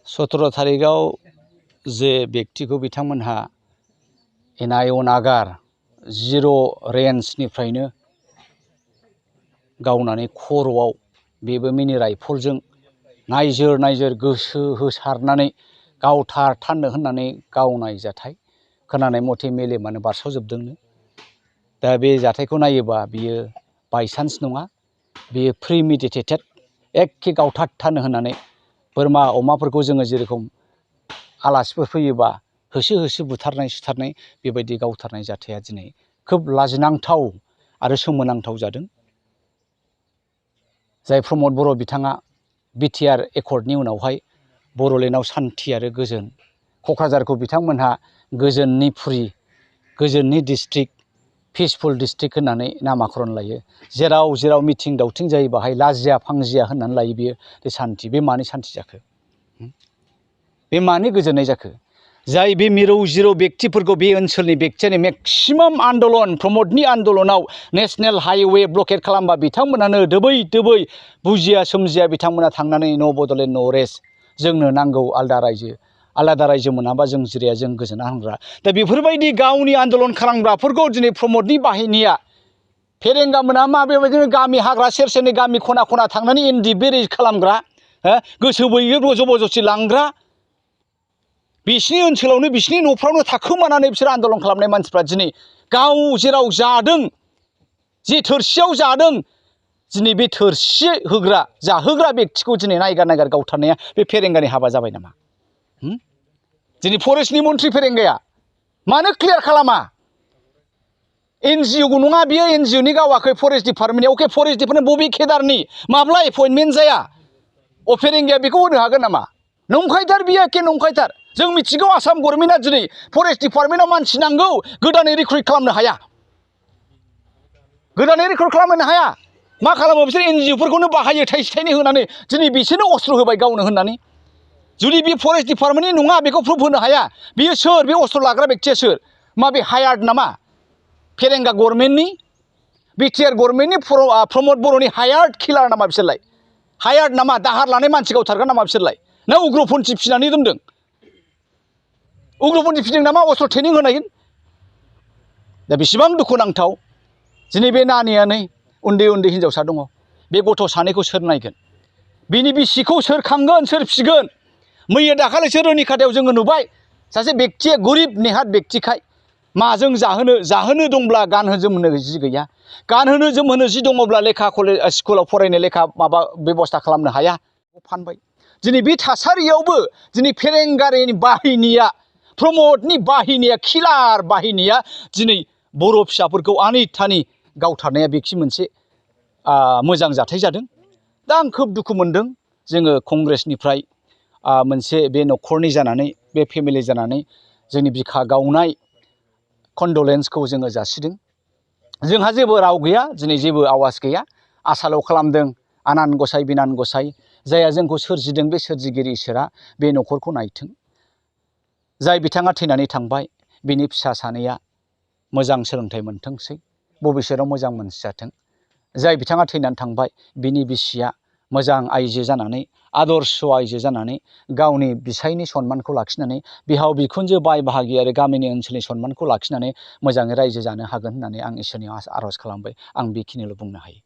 17 तारिखआव जे व्यक्तिखौ बिथांमोनहा इनाय अनागार 0 रेन्जनिफ्रायनो गावनानै खर'आव बेबो मिनि राइफलजों नायजोर गोसो होसारनानै गावथारनो होननानै गावनाय जाथाय खोनानाय मथे मेलेमानो बारस'जोबदोंनो। दा बे जाथायखौ नायोबा बियो बायसान्स नङा, बेयो प्रिमेडिटेटेड एखे गावथारनो होननानै बोरमा अमाफोरखौ जोङो जेरेखम आलासिफोर फैयोबा होसो बुथारनाय सुथारनाय बेबायदि गावथारनाय जाथाया दिनै खोब लाजिनांथाव आरो सोमोनांथाव जादों। जाय प्रमद बर' बिथाङा बिटिआर एकर्डनि उनावहाय बर'लेण्डआव सान्थि आरो गोजोन, क'क्राझारखौ बिथांमोनहा गोजोननि फुरि, गोजोननि डिस्ट्रिक्ट, पिसफुल डिस्ट्रिक्ट होननानै नामाकरन लायो। जेराव मिथिं दावथिं जायो बाहाय लाजिया फांजिया होननानै लायो बियो बे सान्थि। बे मानि सान्थि जाखो? बे मानि गोजोननाय जाखो? जाय बे मिरौ जिरौ व्यक्तिफोरखौ बे ओनसोलनि व्यक्तियानो मेक्सिमाम आन्दलन प्रमदनि आन्दलनाव नेशनेल हाइवे ब्लकेट खालामबा बिथांमोनानो दोबै बुजिया सोमजिया बिथांमोना थांनानै न' बड'लेण्ड न' रेस्ट, जोंनो नांगौ आलादा रायजो मोनाबा जों जिराया, जों गोजोना होनग्रा। दा बेफोरबायदि गावनि आन्दलन खालामग्राफोरखौ दिनै प्रमदनि बाहिनिया फेरेंगा मोना मा बेबायदिनो गामि हाग्रा सेर सेरनि गामि खना खना थांनानै इन्दि बेरे खालामग्रा, गोसो बोयो जबरदस्ति लांग्रा, बिसिनि ओनसोलावनो बिसिनि न'फ्रावनो थाखोमानानै बिसोर आन्दलन खालामनाय मानसिफ्रा दिनै गाव जेराव जादों, जे थोरसियाव जादों, दिनै बे थोरसि होग्रा जाहोग्रा व्यक्तिखौ दिनै नायगार गावथारनाया बे फेरेंगानि हाबा जाबाय नामा? दिनै फरेस्टनि मन्थ्रि फेरेंगाया मानो क्लियार खालामा? NGO नङा बियो, NGOनि गावाखै फरेस्ट डिपार्टमेन्टनि। अके, फरेस्ट डिपार्टमेन्ट बबे केदारनि माब्ला एपइन्टमेन्ट जाया? फेरेंगाया बेखौ होनो हागोन नामा? नंखायथार बियो, एखे नंखायथार। जों मिथिगौ आसाम गभर्नमेन्टआ दिनै फरेस्ट डिपार्टमेन्टआव मानसि नांगौ, गोदानै रिक्रुइट खालामनो हाया। गोदानै रिक्रुइट खालामनो हाया। मा खालामो बिसोर? NGOफोरखौनो बाहायो थाइसे थाइनै होनानै। दिनै बिसोरनो अस्त्र होबाय गावनो होननानै। जुदि बे फरेस्ट डिपार्टमेन्टनि नङा बेखौ प्रुभ होनो हाया। बियो सोर? बे अस्त्र लाग्रा व्यक्तिया सोर? मा बे हायार्ड नामा? फेरेंगा गभर्नमेन्टनि, बिटिआर गभर्नमेन्टनि प्रमद बर'नि हायार्ड किलार नामा बिसोरलाय? हायार्ड नामा? दाहार लानाय मानसि गावथारग्रा नामा बिसोरलाय? ना उग्रपन्थी फिनानै दोनदों? उग्रपन्थी फिदों नामा अस्त्र ट्रेनिं होनाय? दा बेसेबां दुखुनांथाव। दिनै बे नानियानै उन्दै हिनजावसा दङ। बे गथ' सानैखौ सोर नायगोन? बिनि बिसिखौ सोर खांगोन, सोर फिगोन? मैया दाखालिसो रोनिखाथायाव जोङो नुबाय सासे व्यक्तिया गरिब नेहाथ व्यक्तिखाय माजों जाहोनो दंब्ला गानहो जोमहोनो जि गैया, गानहोनो जोमहोनो जि दङब्ला लेखा स्कुलाव फरायनो लेखा माबा बेबस्था खालामनो हाया, फानबाय। दिनै बे थासारियावबो दिनै फेरेंगारिनि बाहिनिया, प्रमदनि बाहिनिया, किलार बाहिनिया दिनै बर' फिसाफोरखौ आनि थानि गावथारनाया बेखि मोनसे मोजां जाथाय जादों। दा आं खोब दुखु मोनदों। जोङो कंग्रेसनिफ्राय मोनसे बे न'खरनि जानानै, बे फेमिलि जानानै जोंनि बिखा गावनाय कन्डलेन्सखौ जोङो जासिदों। जोंहा जेबो राव गैया, दिनै जेबो आवाज गैया। आसाल' खालामदों आनान गसाइ बिनान गसाइ, जायहा जोंखौ सोरजिदों बे सोरजिगिरि इसोरा बे न'खरखौ नायथों। जाय बिथाङा थैनानै थांबाय बिनि फिसा सानैया मोजां सोलोंथाइ मोनथोंसै, भबिष्यतआव मोजां मानसि जाथों। जाय बिथाङा थैनानै थांबाय बिनि बिसिया मोजां आइजो जानानै, आदर्श आइजो जानानै गावनि बिसायनि सन्मानखौ लाखिनानै, बिहाव बिखुनजो बाय बाहागि आरो गामिनि ओनसोलनि सन्मानखौ लाखिनानै मोजाङै रायजो जानो हागोन होननानै आं इसोरनियाव आर'ज खालामबाय। आं बेखिनिल' बुंनो हायो।